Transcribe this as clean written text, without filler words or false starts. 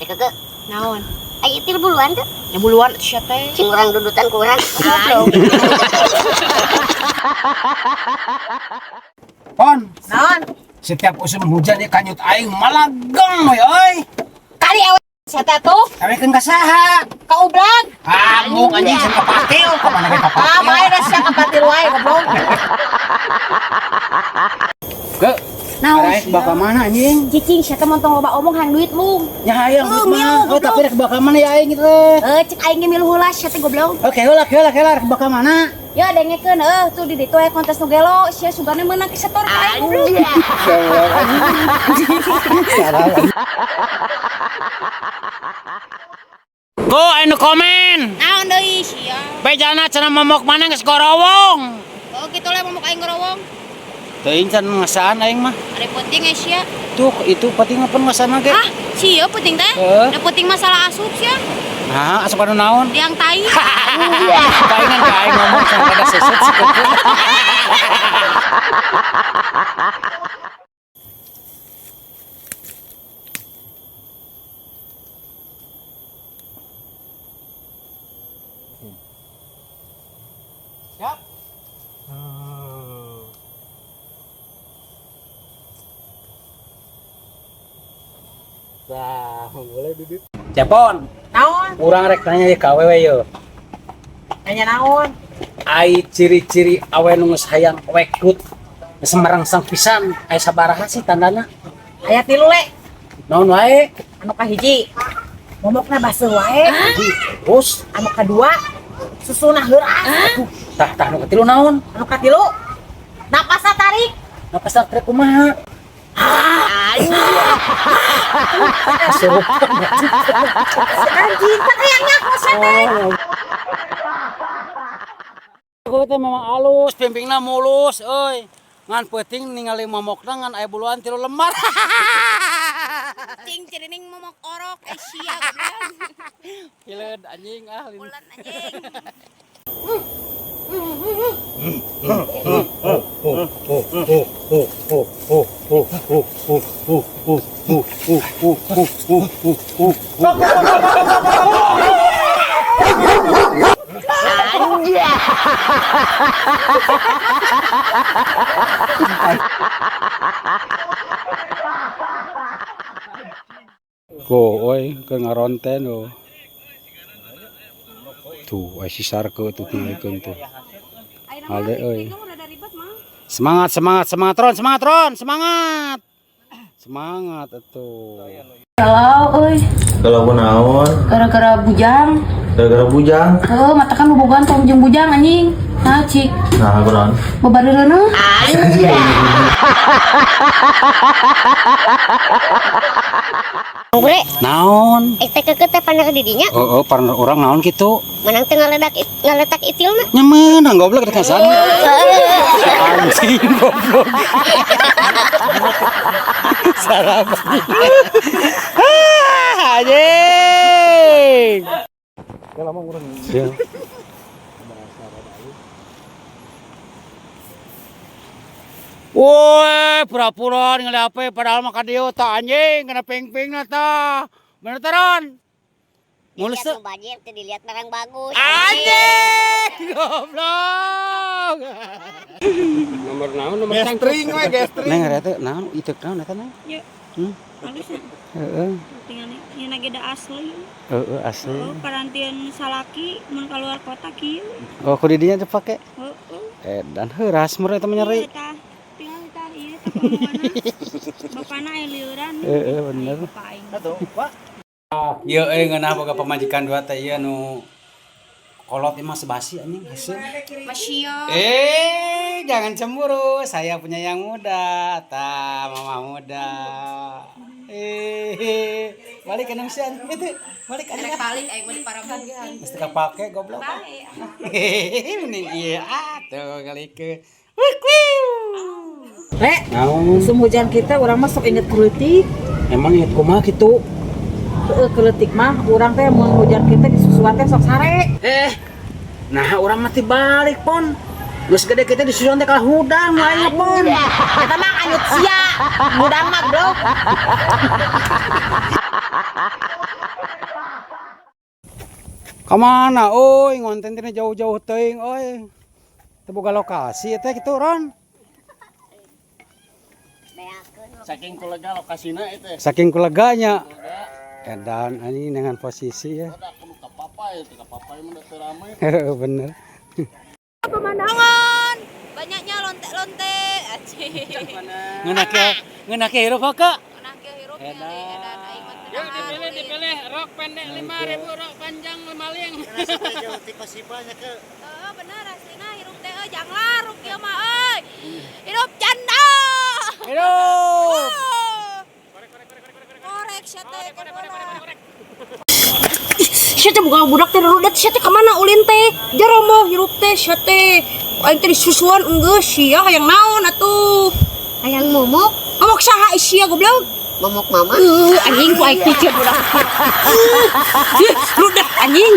Teh keke. Naon? Ai itil buluan tuh. Ya buluan sia teh. Sing urang dudutan ku urang. Goblok. Pon, Naon? setiap musim hujan ya kanyut aing malageng we euy. Kali awe sia teh tuh Awekeun ka saha? ka ublag. Kamu anjing sing kapatil, ka mana ge Ah, kapatil. bae da sia kapatil wae goblok. Ke, Naon? arek bakal mana anjing? Cicing sia teh montong loba omong hayang duit lu. Nya hayang duit Oh, milu, mah. Oh, goblok. tapi rek bakal mana ya aing gitu teh. Eh, cek aing ge milu heula sia teh goblok. Oke, heula heula heula rek bakal mana? Ya dengekeun eueuh tuh di ditu aya kontes nu gelo, sia sugane meunang ki setor ka aing goblok. Go anu komen. Naon deui sia? Bejana cenah momok mana geus gorowong. Oh kitu le momok aing gorowong. Teuing can ngasaan aing mah. Ari penting eh sia. Tuh itu penting apa ngasaan ge? Hah? Sia penting teh? Heeh. Da penting masalah asup sia. Nah, asup anu naon? Liang tai. Palingan ka aing ngomong sampai ada seset si keke. Siap. Nah, boleh duduk. Cepon, Naon? urang rek nanya ye ka awewe ye. Nanya naon? Ai ciri-ciri awe nu geus hayang wekut geus merangsang pisan aya sabaraha sih tandana? Aya tilu le. Naon wae? Anu kahiji momokna baseuh wae. Hiji, terus Anu kadua susuna heuras. tah tah nu katilu naon? Anu katilu napasna tarik. Napas tarik kumaha? Kesurupan. Si anjing kan hayang nyaho sia teh. Aku teh memang alus, pimpingna mulus euy. Ngan peuting ningali momokna ngan aya buluan 3 lembar. Cing cirining momok orok eh sia goblok. Hileud anjing ah. Bulan anjing. Ko oi ke ngaronten oh. Tuh, ai si Sarke tuh tingalikeun tuh. Alde euy. Semangat, semangat, semangat Ron, semangat Ron, semangat. Semangat atuh. Galau euy, Kalau aku naon, gara-gara bujang. gara-gara bujang. Heuh, mata kan bobogohan tong jeung bujang anjing. Nah, cik, Nah, aku naon. babareureuneun. Bre, Naon? eh teh keke teh paner di dinya. Oh, oh, partner orang naon kitu? Menang teh ngaletak itilna. Nya meunang goblok rek ngasaan. Anjing goblok. Sarapan. Ah, anjing. Siap. Woi, pura-pura ningali HP padahal mah ka dieu tah anjing kena ping-ping na tah. Bener teh Ron? Mulus Dilihat teu? nu bajir teh dilihat barang bagus. Anjing, goblok. Nomor naon nomor gestring we gestring. Neng eta naon itu naon eta neng? Ya. Hmm? Halus ya. Heeh. Tinggal ieu na ge da asli. Heeh asli. Oh, parantian salaki mun keluar kota kieu. Oh, ku di dinya teh pake. Heeh. Edan heuras meureun eta mah nyeri. Ieu tah. Tinggal tah ieu tah pamana. Bapana aya liuran. Heeh, bener. Bapak aing. Ieu euy ngeunah boga pamajikan dua teh ieu nu kolot ieu mah sebasi anjing haseum. Masya. Eh, jangan cemburu, saya punya yang muda. Tah, mama muda. Eh, balik ke Indonesia itu, balik aja. Balik aing mah di paraban. Mesti kepake goblok. Ini iya ah tuh kali ke. Wik wiu. Le, Naon? musim hujan kita urang mah sok inget keleutik. Emang inget kumaha kitu? Heeh, keleutik mah urang teh mun hujan kita di susuan teh sok sare. Eh, nah urang mah balik pon. Geus gede kita di susuan teh kalah hudang lain pon. Eta mah anyut sia. Hudang mah goblok. Kamana euy ngonten teh jauh-jauh teuing euy. Teu boga lokasi teh kitu, Ron. Saking kulega lokasina itu. Saking kuleganya. Edan anjing dengan posisi ya. Kudu ka papai, teu ka papai mah teu rame. Bener. Pemandangan banyaknya lonte-lonte. Acih. Ngeunah kieu, ngeunah kieu hirup heuh. Ngeunah kieu hirup ningali edan aing mah teu Dipilih, dipilih rok pendek 5.000, rok panjang 5 ling. Heeh, bener aslina hirup teh euy janglar kieu mah euy. Hirup janda. Hirup. Korek sia teh Sia teh bukan budak teh rudet sia teh kamana ulin teh? Jero hirup teh sia teh. Aing teh disusuan enggeus sia hayang naon atuh. Hayang momok, Ngomong saha sia goblok? Momok mama. Anjing ku aing pikir budak. Rudet anjing.